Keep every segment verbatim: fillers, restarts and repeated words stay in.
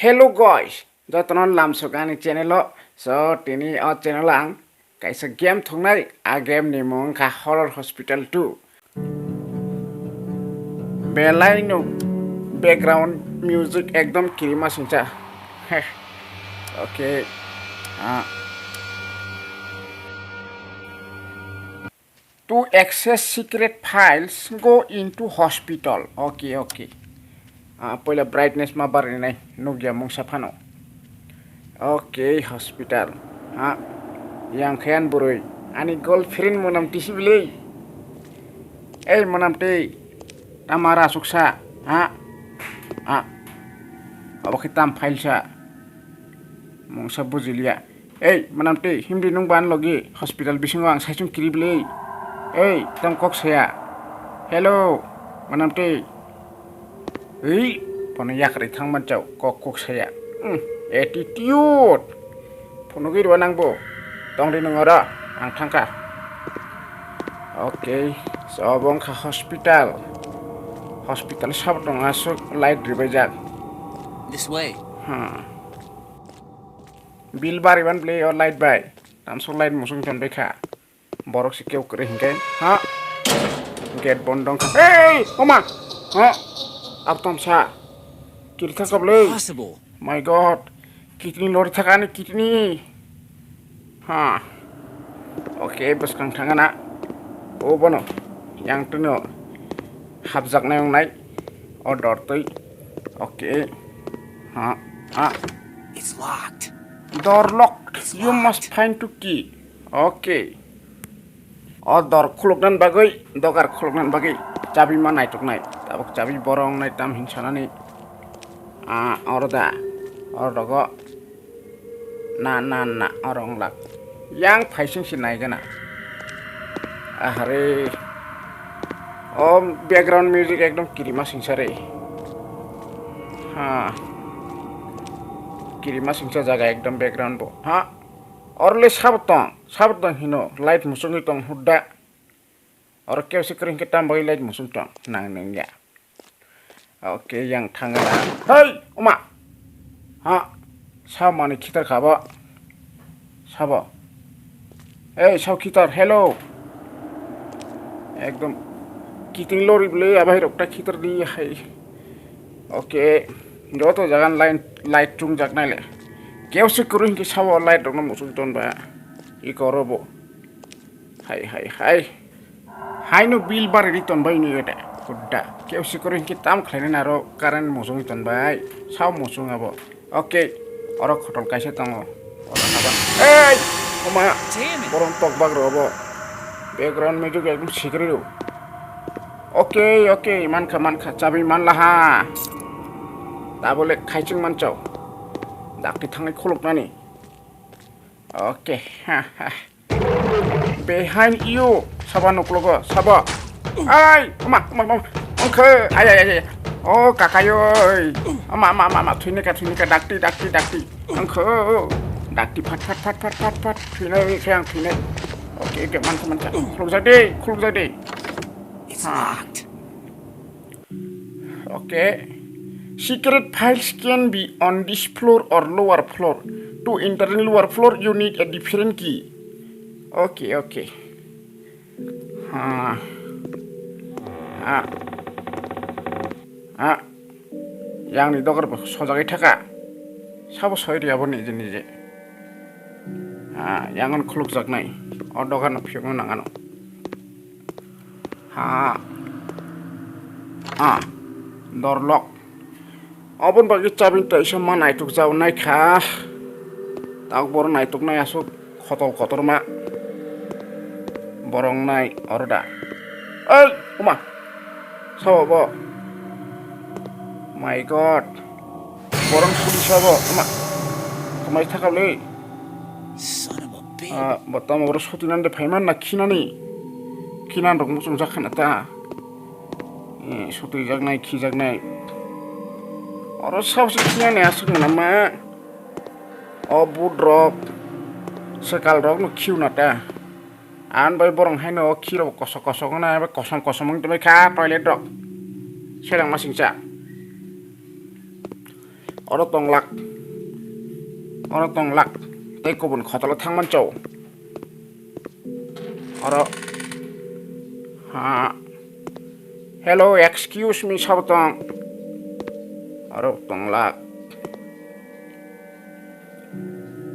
Hello guys, jotono lamsok ani channel o. So tini o channel o ang kaisa game thwngnai, a game ni mung wngkha Horror Hospital two. Belai no background music ekdom kirima singcha. Heh. Okay. Ah. To access secret files, go into hospital. Okay, okay. Ah, poila brightness ma barinai, nukya mungsa phano. Okay, hospital. Ha, yang khayan burui. Ani girlfriend monam tisi bili. Ei, monam tei. Tamara suksa. Ha? Ah. Abo khe tam file sa. Mungsa bujilia. Ei, manam tei, himdi nung ban logi, hospital bisingo ang saichung kiri bili. Ei, tong kok saya. Hello, manam tei. Ei, pono yakri thang man chao, kok kok saya. Hmm, attitude. Pono giri nang bo. Tong di nung ora, ang thangka. Okay, so obo wngkha hospital. Hospital sabo tongo aswk light ribajak. This way. Hmm. Bill bariban bwlwi o light bai. Tamsok light musung chonbai kha. Borok se keu kwrwi hinkhe. Ha? Gate bondo wngkha. Ei, oma! Ha? Abtomsa. Kiri thangkha bwlwi. Possible. My God. Kidney lori thaka ani kidney. Ha. Okay, bwskang thangana. O bono. Yang twino. Hapjaknai wngnai. O dor twi. Okay. Ha. Ha. It's locked. Door lock. It's locked. You must find two key. Okay. O dor khuluknani bagwi, dogar khuluknani bagwi chabi ma naituknai. Tabuk chabi borok wngnai tam hin sanani. Ah, oro da. Oro dogo. Na, na, na, oro wnglak. Yang phaising se naigana. Ahare. O background music ekdom kirima singsa re. Ha. Kirima singsa jaga ekdom background bo. Ha. Oro le sabo tong. Sabo tong hino. Light musungwi tong hudda. Oro keu se kwrwi hwnkhe tamo bagwi light musung tong? Nang nung ya. Okay, yang thangna. Hei, oma! Ha? Sa mani khitar kha bo? Sabo? Ei, sao khitar, hello! Ekdom kiting lori bwlwi abai rok ta khitar di hai. Okay, joto jagan line light chungjak nai le. Keu se kwrwi hwnkhe sao light rokno musung ton ba. Iko oro bo. Hai, hai, hai. Haino bill bari ri ton bai ni ede. Hudda. Keu sikoro hinki tam khlaina naro current musung ton bai. Sao musung abo. Okay. Oro khotol kaisa tongo. Oro haba. Ei! Oma. Damn it. Borom tok bag ro bo. Background music ekdom sikri ro. Okay, okay. Mankha, mankha. Chabi manlaha. Tabole khaiching manchao. Dakti thangai khuluknani. Okay. Ha, ha. Behind you. Sabo nuklogo, sabo. Ai, ama, ama, ama. Ongkhe, ai, ai, ai, ai. Oh, kakayoi. Ama, ama, ama, ama. Thuineka, thuineka. Dakti, dakti, dakti. Ongkhe. Dakti, phat, phat, phat. Thuinai, khe ang thuinai. Okay, okay, mansa, mansa. Khulukjak de, khulukjak de. It's locked. Okay. Secret files can be on this floor or lower floor. To enter in lower floor, you need a different key. Okay, okay. Ha. Ha. Ha. Yang ni dogar bo sojagwi thaka. Sabo soi ri abo nije nije. Ha, yang on khuluk jaknai. O dogar no phiyok no nang ano. Ha. Ah. Door lock. Oboni bagwi chabi kaisa ma naituk jago naikha. Tabuk boro naituk nai aswk khotol kotorma. Borok nai oro da. Oi, oma. Sabo bo. My God. Borok suri sabo. Oma. Kamai thakale. Son of a bitch. Ah, bo tamo oro soti nande phaiman na khinani. Khinan rok muchung jak khana ta. Eh, soti jaknai, khi jaknai. Oro sabo se khinani aswk nang ma. O but rok, swkal rok no khiuna ta. Ang bai borok haino o khirok kosok kosok wngna, bai kosom kosom wng tongwi kha toilet rok. Seleng masingcha. Oro tonglak. Oro tonglak. Tei kubun khotolo thangman chao. Oro. Ha. Hello, excuse me, sabo tong. Oro tonglak.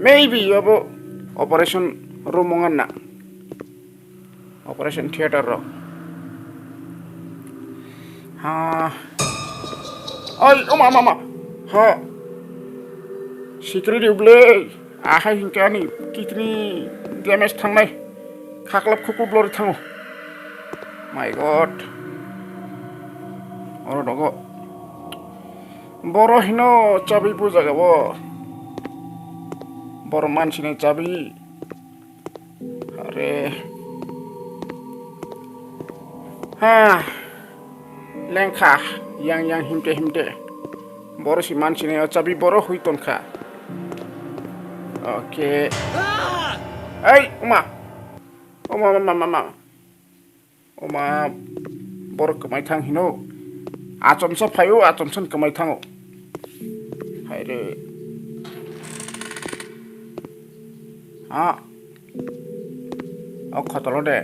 Maybe obo operation room wngna. Operation theater rok. Ha. Ai, oma, mama. Ha. Security ble. Ahai hinkhe ani kidney damage thangnai. Khaklap khuklap lori thango. My God. Oro dogo. Boro hino chabi bo jaga bo. Boro mansini chabi. Are. Ha. Lengkha. Yang yang himte himte. Boro si mansini o chabi boro hui tonkha. Oke. Ei, uma. Uma, uma, uma, uma. Oma borok kwmai thang hino. Achomsa phaio, achomsa kwmai thango. Haire. Ha. O khotolo de.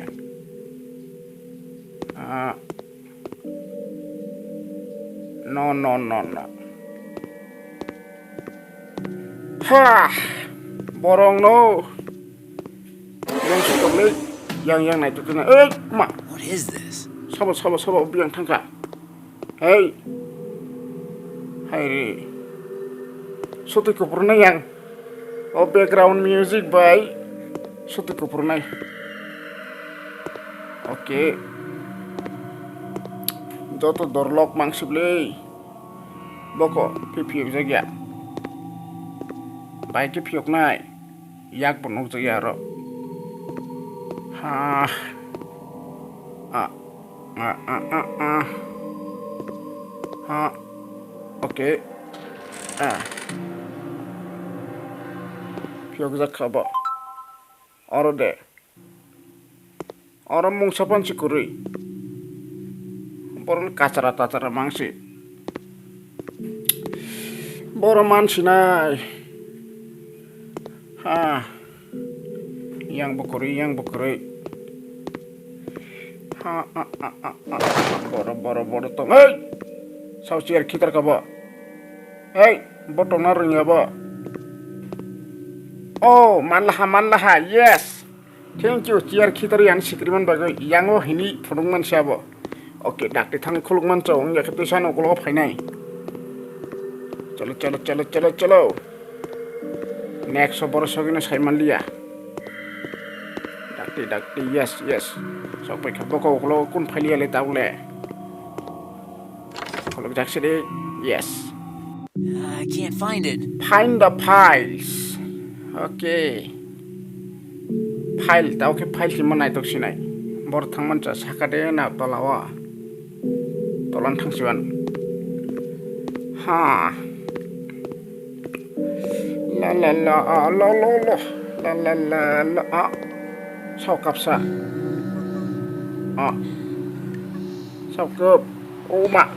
Ah. No, no, no, no. Ha! Borok no. Yang sutok le. Yang, yang nai tutu na. Eh, ma. What is this? Sabo, sabo, sabo, biang thangka. Hey. Hai re. Sotwi kupur na yang. O background music bai. Sotwi kupur nai. Oke. Joto dorlok mangsip le. Boko, phi phiyok jakya. Bai khe phiyoknai. Yak bo nukjakya aro. Ha. A. A, a, a, a. Ha. Oke. A. Phiyok jak kha bo. Oro de. Oro mungsa pansi kwrwi. Borokni kachara tachara mangsi. Boro mansinai. Ha. Yang bo kwrwi, yang bo kwrwi. Ha, a, a, a, a, a, boro, boro, boro tong. Hey! Sao chair khitar ka bo. Hey, bo tongna rwngya bo. Oh, manlaha, manlaha, yes. Thank you, chair khitar yang sikriman bagwi. Yango hini phunukman se abo. Okay, dakti thang khulukman chong, yakhe tisa no ulo phainai. Chalo, chalo, chalo, chalo, chalo. Next o boro sogino saiman liya. Dakti, dakti, yes, yes. Sok pai kha boko ulo kun phailiya le taule. Khuluk jak sidi, yes. I can't find it. Find the files. Okay. File, tao khe file simo naitok sinai. Bor thangman cha sakade na tola o. Tolan thangsiban. Ha. La la la, ah, la la la. La la la la, ah. Sao kapsa. Ah. Sao kap. O ma.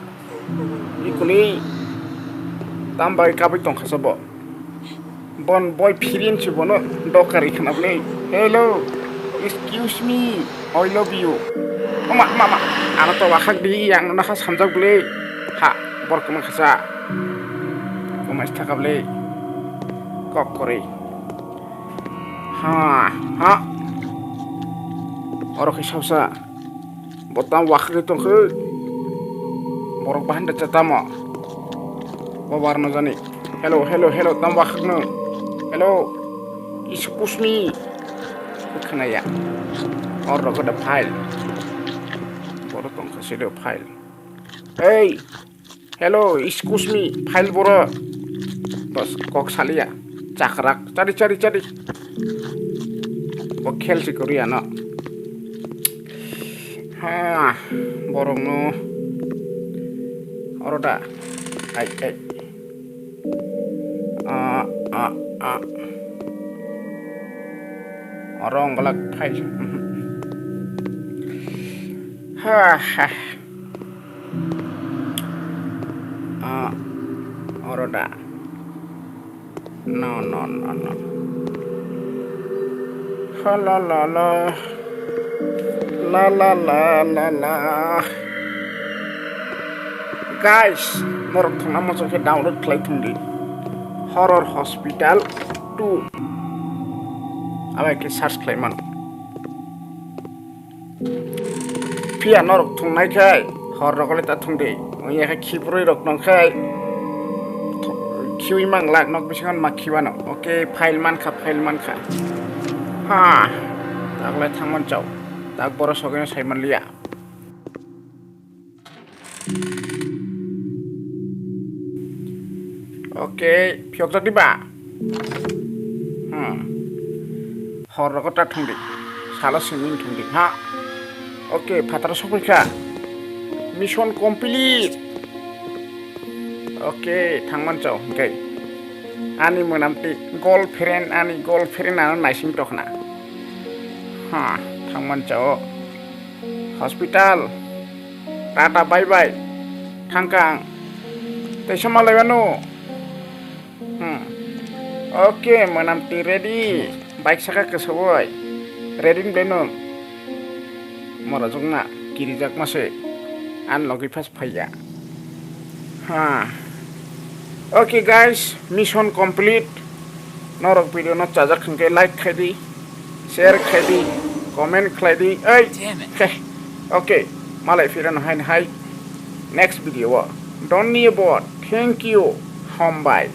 Ikuni. Tambai kabai tongkhasa bo. Bon boy phirin si bono dokari khana bole. Hello. Excuse me. I love you. Oma, mama. Ano to wakhak di yang nakha samjak bole. Ha, bor kwma khasa. Kwma thaka bole. Kok kore. Ha, ha. Oro khe sausa. Bo tamo wakhagwi tongkhe. Borok bahanda cha tamo. Bo bar no jani. Hello, hello, hello, tamo wakhagno. Hello. Excuse me. Khnaya. Or rogo da file. Borok tongkha se do file. Hey. Hello, excuse me, file boro. Bas, kok saliya. Chakrak, chari, chari, chari. Bo khel si koriya no. Ha, borok no. Oro da. Ai, ai. A, a, a. Oro ongolak file. Ha, ha. Ah, oro da. No, no, no, no. Ha la la la. La la la la la. Guys, norok thangna mochok khe download khlai thung di. Horror Hospital two. Abai khe search khlai man. Phiya norok thungnai khai hor rok le ta thung de. Wngya khe khibrwi rok nong khai khiwi mang lak nok bisingo ma khiwano. Okay, file man kha, file man kha. Ha, tak le thang man chao. Tak boro sogwi no sai man liya. Okay, phiyok jak di ba? Hmm. Hor rogo ta thung di. Salo simi thung di, ha? Okay, phataro sokoi kha. Mission complete. Okay, thang man chao, hingkai. Ani mwnam ti girlfriend, ani girlfriend ano naising tokna. Ha, thang man chao. Hospital. Tata, bye bye. Thangkang. Teisa malai mano. Hmm. Okay, mwnam ti ready. Bike saka kwsawoi. Ready ni belai no. Mora jokna kirijak mase. An logi phas phaiya. Ha. Okay guys, mission complete. Norok video no chajak hwnkhe like khai di, share khai di, comment khlai di. Ei. Damn it. Khe. Okay. Malai phirano hai hai. Next video o. Don't need a bot. Thank you. Hambai.